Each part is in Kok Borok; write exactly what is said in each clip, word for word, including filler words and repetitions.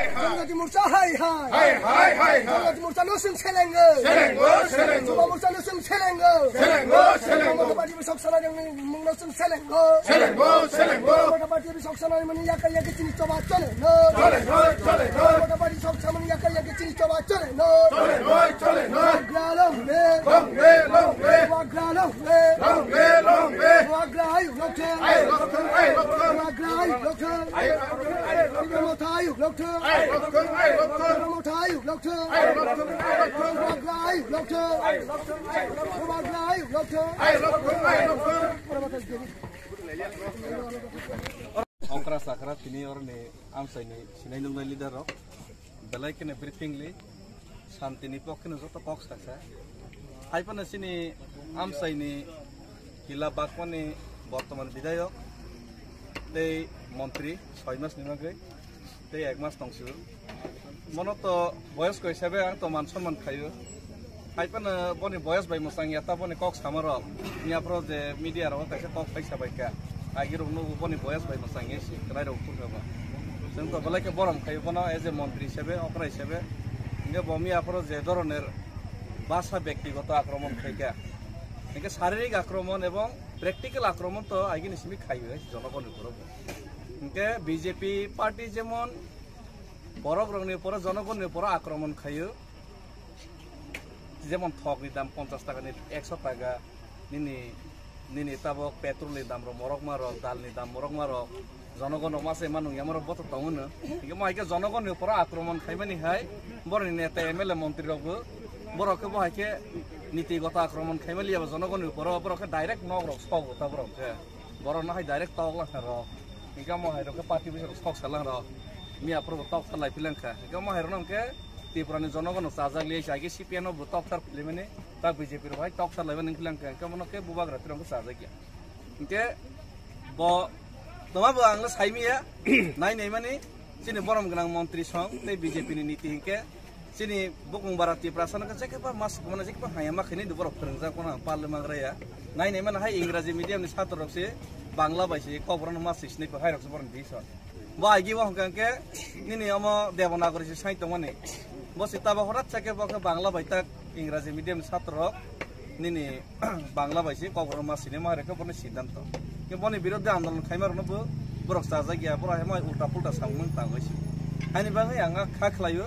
Janajati Morcha hai hai. Hai hai hai hai. Janajati Morcha no chwng selengo. Selengo, selengo. Chuba Morcha no chwng selengo. Selengo, selengo. Mamata Party bwswk sana yang mung no chwng selengo. Selengo, selengo. Mamata Party bwswk sana mani yakai yakai chini choba chole no. Chole no, chole no. Mamata Party bwswk sana mani yakai yakai chini choba chole no. Chole no, chole no. Wagra long live. Long live, long live. Wagra long live. Long live, long live. Wagra ayuk lokthung. Ayuk lokthung, ayuk lokthung. Wagra ayuk lokthung. Ayuk lokthung, ayuk lokthung. Tipra Motha ayuk lokthung. Ayuk lokthung, ayuk lokthung. Tipra Motha ayuk lokthung. Ayuk lokthung, ayuk lokthung. Wagra ayuk lokthung. Ayuk lokthung, ayuk lokthung. Wagra ayuk lokthung. Ayuk lokthung, ayuk lokthung. Okra sakra tini oroni amchaini sinai nuknai leader rok belai kheno briefingly santini pokheno joto kok saksa. Hai phano chini amchaini kila bakmani bortoman bidayok tei montri soi mas ni bagwi tei ek mas tongsu. Mono to boyosko hisabe ang to man sonman khaio. Hai phano boni boyos bai mwchang ya ta boni kok sama rok. Miya phoro je media rok kaisa kok paisa bai kha. Agi rok nugo boni boyos bai mwchang ya si kwlai rok phur kha ba. Chwng to belai khe borom khaio bono as a montri hisabe, okra hisabe. Hingke bo miya phoro je doroner basa bektigoto akromon khai kha. Hingke saririk akromon ebong practical akromon to agini simi khaio hai jonogoni borok. Hingke B J P party jemon borok rokni poro jonogonni poro akromon khaio. Jemon thokni dam ponchas taka ni ekso taka nini, nini tabok petrol ni dam rok morok ma rok, dal ni dam morok ma rok, jonogon rok ma se ma nung ya ma rok boto tongo no. Hingke mo hai khe jonogon ni poro akromon khaimani hai boroni neta M L A montri rok bo borok khe bo hai khe niti goto akromon khaimali ya jonogon ni poro borok khe direct nok rok sok ta borok khe. Borok no hai direct tok lang rok. Hingke mo hai rok khe party bisa rok sok salang rok. Miya phoro tok salai philang kha. Hingke mo hai rok no hingke Tripura ni jonogon no chajak liya sa khe C P M no bo tok sar philimani. Ta B J P rok hai tok sar laimani philang kha. Hingke mo no khe bubagra tirong khe chajak ya. Hingke bo toma bo ang no sai miya. Nai nai mani chini borom gwnang montri song tei B J P ni niti hingke chini bukung bara Tiprasa no khe jekhe ba mas kumana jekhe ba haya ma khaini borok phwrwngjak phano ang parle mangra ya. Nai nai mano hai Ingraji medium ni satro rok se Bangla bai se kok borok no mas sisni ko hai rok se borok ni dison. Bo agi bo hwnkha khe nini omo Devanagari se sai tongmani. Bo se tabo horat sa khe bo khe Bangla bai tak Ingraji medium ni satro rok nini Bangla bai se kok borok ma sinima hai rokhe boni siddhanto. Khe boni birodhe andolon khaima rokno bo borok chajak ya, borok hai mai ulta pulta samung tangwi se. Haini bagwi ang kha khlaio,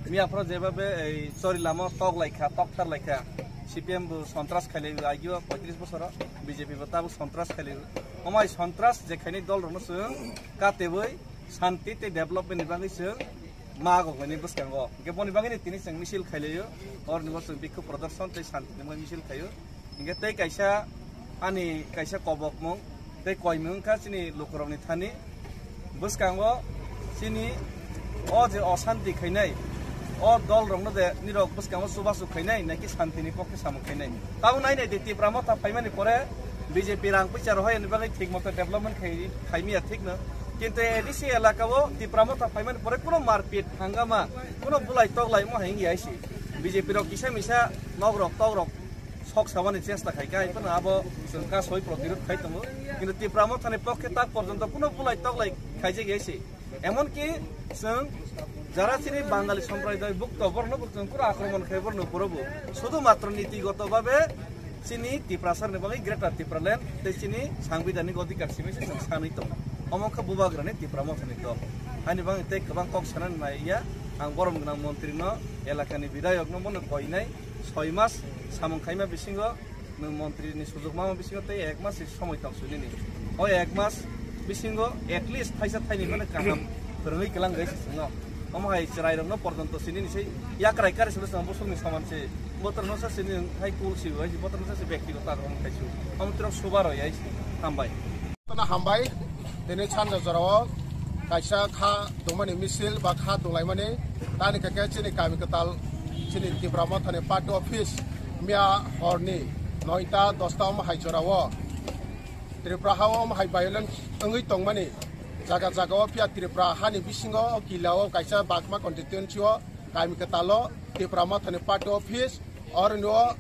miya phoro jeba be ei chori lama tok lai kha, tok thar lai kha. C P M bo sontras khailai agio poitris bosoro, B J P bo tabuk sontras khailai. Omai sontras je khaini dol rokno chwng katebwi santi tei development ni bagwi chwng ma gokmani bwskango. Hingke boni bagwi ni tini chwng misil khailaio. Orni bo chwng bikhu prodorshon tei shanti ni misil khaio. Hingke tei kaisa ani kaisa kobokmung tei koimung wngkha chini lukurokni thani. Bwskango chini o je oshanti khainai, o dol rokno de nirok bwskango chubachu khainai, naki shanti ni pokhe samung khainai. Tabuk nai nai di Tipra Motha phaimani pore B J P rang puisa rohoi ni bagwi thik moto development khai, khaimiya thik no. Kintu A D C elaka o Tipra Motha phaimani pore kuno marpit hangama, kuno bulai toklai mo hang ya isi. B J P rok kisa misa nok rok tok rok sok sabani chesta khai kai, kono abo chwng kasoi protirod khai tongo. Kintu Tipra Motha ni pokhe tak porjonto kuno bulai toklai khaijak ya isi. Emonki chwng jara chini Bangali Sompraday bukto borno bo chwng kura akromon khai borno porobo. Sudu matro niti goto babe chini Tiprasarni bagwi Greater Tipraland tei chini sangbidanik odhikar simi se chwng sanwi tongo. Omo khe bubagrani Tipra Mothani dol. Haini bagwi tei kwbang kok sanani nai ya, ang borom gwnang montrino, elakani bidayokno bono koinai soi mas samung khaima bisingo nwng montri ni sujok mama bisingo tei ek mas somoi tong sui nini. O ek mas bisingo at least thaisa thaini mano kaham phwrwngwi kwlang gai se chwngno. Omo hai chwrai rokno porjonto sini ni sei yakrai kari sulu chwng bosong ni soman se. Botor no sa sini hai kul si bai, botor no sa si bekti ko ta rom khai su. Omo tirok subar oi ai si. Hambai. Tana hambai, tini chanja jorao kaisa kha dongmani misil ba kha dolaimani tani kake chini kami kwtal chini Tipra Mothani party office miya horni noita dosta om hai jorao Tripura hao om hai violence wngwi tongmani jaga jaga o phiya Tripura hani bisingo o kila o kaisa bakma constituency o kami kwtal o Tipra Mothani party office oroni o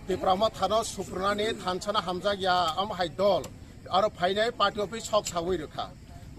Tipra Mothano suprunani thansana hamjak ya om hai dol. Aro phainai party office sok sawi rwkha.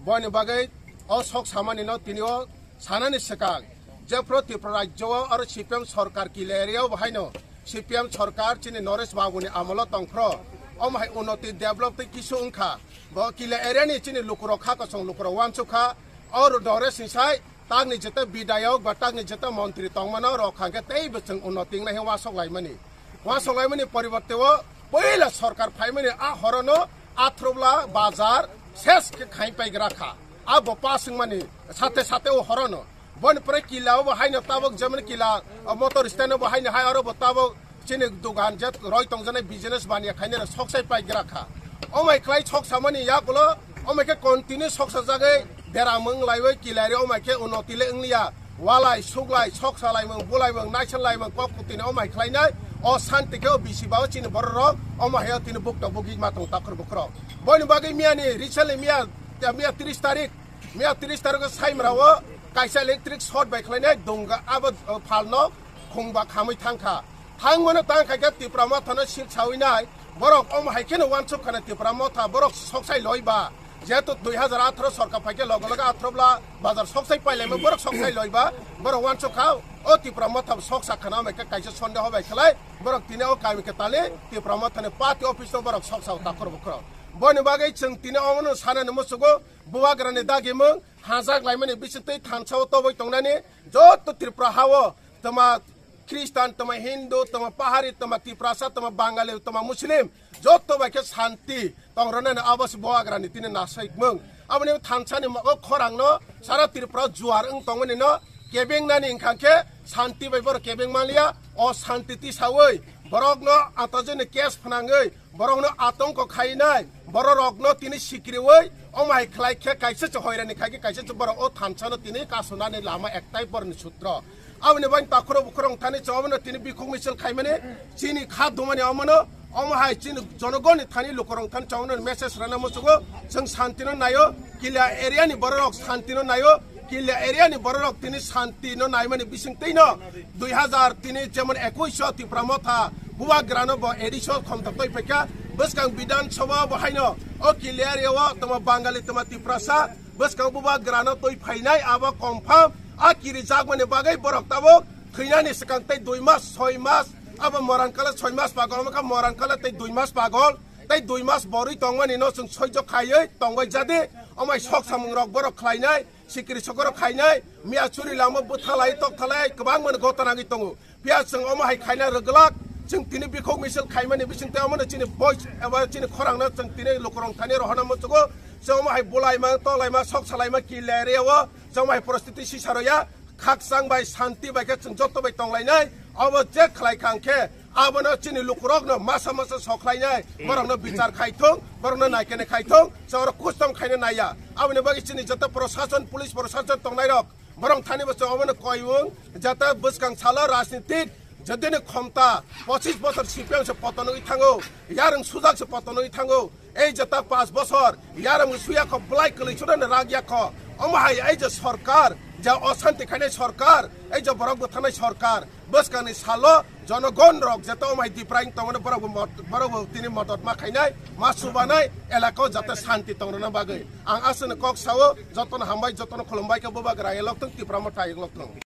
Boini bagwi o sok samani no tini o Sanani swkang, jephru Tripura rajyo o aro C P M sorkar kila area o bo haino C P M sorkar chini Naresh Babu ni amolo tongphro, omo hai unnoti develop tei kisu wngkha. Bo kila area ni chini lukurok kha kosong lukurok wansuk kha, oro Naresh ni sai takni jeta bidayok ba takni jeta montri tongmano rok hangkhe teibo chwng unnoti wngnai he wasok laimani. Wasok laimani poriborte o poila sorkar phaimani a horono Athrobla bazar ses khe khai paigra kha. A bo pass wngmani sate sate o horono. Boni pore kila o bo haino tabok jemon kila, o motor stand o bo haino hai oro bo tabok chini dogan je roi tongjanai business baniya khainai rok soksai paigra kha. Omai khlai soksamani yakulo omai khe continue soksajagwi deramung laiwi kilari omai khe unnoti le wngliya. Walai, suglai, soksa laimung, bulaimung, naisal laimung, kok kutini omai khlainai, o santi khe o bisi ba o chini borok rok, omo hai o tini bukto bugi matong takhur bukhurok. Boni bagwi miya ni, recently miya, miya tris tarik, miya tris tarik o Saimra o kaisa electric short bai khlainai, dunga abo, o, phalno khungba khamwi thangkha. Thangmano tang khaikhe Tipra Motha no sil sawi nai, borok omo hai kheno wansuk khana Tipra Motha, borok soksai loi ba. Jehetu dui hazar atharo sorkar phaikhe loge loge Athrobla bazar soksai pailaima, borok soksai loi ba, borok wansuk kha, o Tipra Motha bo soksa khana omo khe kaisa sondeho bai khlai, borok tini o kami khe tali Tipra Motha ni party office no borok soksa o takhur bukhurok. Boni bagwi chwng tini omono sanani musugo bubagra ni dagimung hajak laimani bisingtwi thansa o toboi tongnani joto Tripura ha o tama Khristan, tama Hindu, tama Pahari, tama Tiprasa, tama Bangali, tama Muslim, joto bai khe santi tongronani abo se bubagrani tini nasaikmung. Aboni thansani mo-, o khorangno sara Tripura juar wng tongmani no kebengnani wngkha khe santi bai borok kebeng manliya, o santi tisawi borokno antajani case phnangwi, borokno atongko khainai, bororokno tini sikriwi, omo hai khlai khe kaisa se hoirani khai khe kaisa se borok o thansano tini kasonani lama ektai borokni sutro. Aboni bai takhuro bukhurong thani chawamano tini bikhuk misil khaimani chini kha dumani omono, omo hai chini jonogoni thani lukurong thani chawamano message rana musugo, chwng santino naio, kila area ni bororok santino naio, kila area ni bororok tini santino naimani bisingtwino dui hazar tini jemon ekuish o Tipra Motha bubagrano bo A D C o khomtok twi phaikha, bwskang Bidhan Sabha bo haino o kila area o tamo Bangali tamo Tiprasa bwskang bubagrano twi phainai abo confirm. A kirijakmani bagwi borok tabuk thwinani swkang tei dui mas, soi mas, abo morankala soi mas pagol wngkha, morankala tei dui mas pagol, tei dui mas borwi tongmani no chwng soijo khaiwi tongbai jadi, omai sok samungrok borok khlainai, sikiri sokorok khainai, miya churi lama bwthalai, tokthalai, kwbangmani gotana wngwi tongo. Phiya chwng omo hai khaina rwgwlak, chwng tini bikhok misil khaimani bisingtwi omono chini voice eba chini khorangno chwng tini lukurok thani rohorna muchugo, chwng omo hai bulaima, tolaima, sok salaima, kila area o chwng omo hai poristiti sisa roya, khakchang bai, santi bai khe chwng joto bai tonglainai, obo je khlai kha hwnkhe abono chini lukurokno masa masa sok khlainai, borokno bichar khai thung, borokno naikene khai thung, chwng oro custom khaina naiya. Aboni bagwi chini joto prosason, police prosason tongnairok, borok thani bo chwng obono koiwng, jata bwskang salo rajnitik, jodini khomta pochis bochor C P M se poton wngwi thango, yarwng sujak se poton wngwi thango, ei jata panch bochor yarwng suya kho, bwlai kwlwi chudano rak ya kho, omo hai ei je sorkar, je osanti khainai sorkar, ei je borok bwtharnai sorkar, bwskangni salo jonogon rok jata omo hai dipraing tongmani borok bo mot-, borok bo tini modot ma khainai, ma chubanai, elaka o jata santi tongrwna bagwi. Ang aswkno kok sao, jotono hambai, jotono khulumbai khe bubagra elok thung, Tipra Motha elok thung.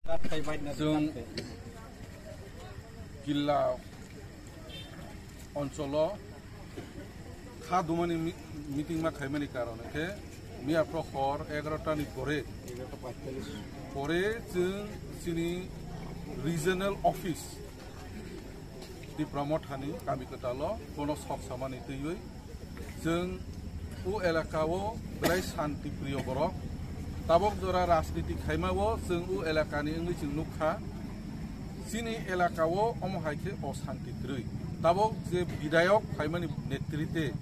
Chwng Killa oncholo kha dumani mi-, meeting ma khaimani karon khe miya phro hor egarota ni pore, pore chwng chini regional office Tipra Motha ni kami kwtal o bono sok samani twiwi chwng o elaka o belai shanti priyo borok. Tabok jora rajniti khaima o chwng o elaka ni wngwi chwng nukha. Chini elaka o omo hai khe oshanti kwrwi. Tabok je bidayok phaimani netrite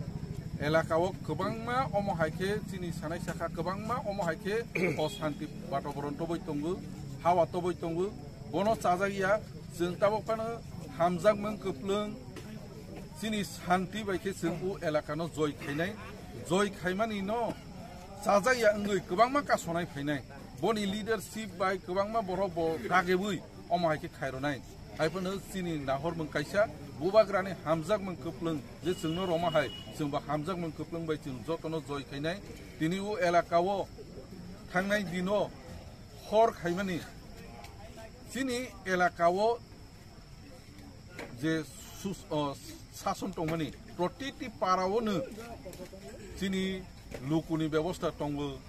elaka o kwbangma omo hai khe chini sanai sakha kwbangma omo hai khe oshanti batoboron toboi tongo, hawa toboi tongo. Bono chajak ya, chwng tabok phano hamjakmung kwplwng, chini shanti bai khe chwng o elaka no joi khainai, joi khaimani no chajak ya wngwi kwbangma kasonai phainai. Boni leadership bai kwbangma borok bo dagebwi omo hai khe khairwnai. Hai phano chini nahormung kaisa bubagrani hamjakmung kwplwng je chwngno rwma hai, chwngbo hamjakmung kwplwng bai chwng jotono joi khainai. Tini o elaka o thangnai dino Hor khaimani chini elakao je sus-, o, sason tongmani protiti paraono chini lukuni bebosta tongo,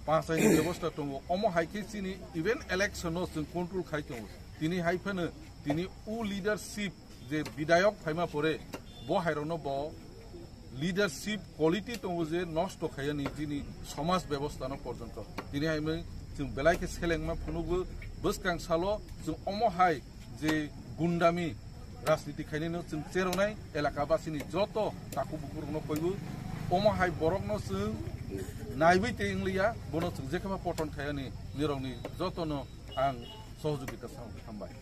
panchayni bebosta tongo, omo hai khe chini even election no chwng control khai tongo. Tini hai phano tini u leadership je bidayok phaima pore bo hairokno bo leadership quality tongo je nosto khaiyani chini somaj bebosta no porjonto. Tini hai mung chwng belai khe selengma phunugo bwskang salo chwng omo hai je gundami rajniti khainino chwng cheronai elaka basini joto takhuk bukurokno koibu omo hai borokno chwng naiwi tei wngliya bono chwng jekhama poton khaiyani nirokni jotono ang sohojogita sa hambai.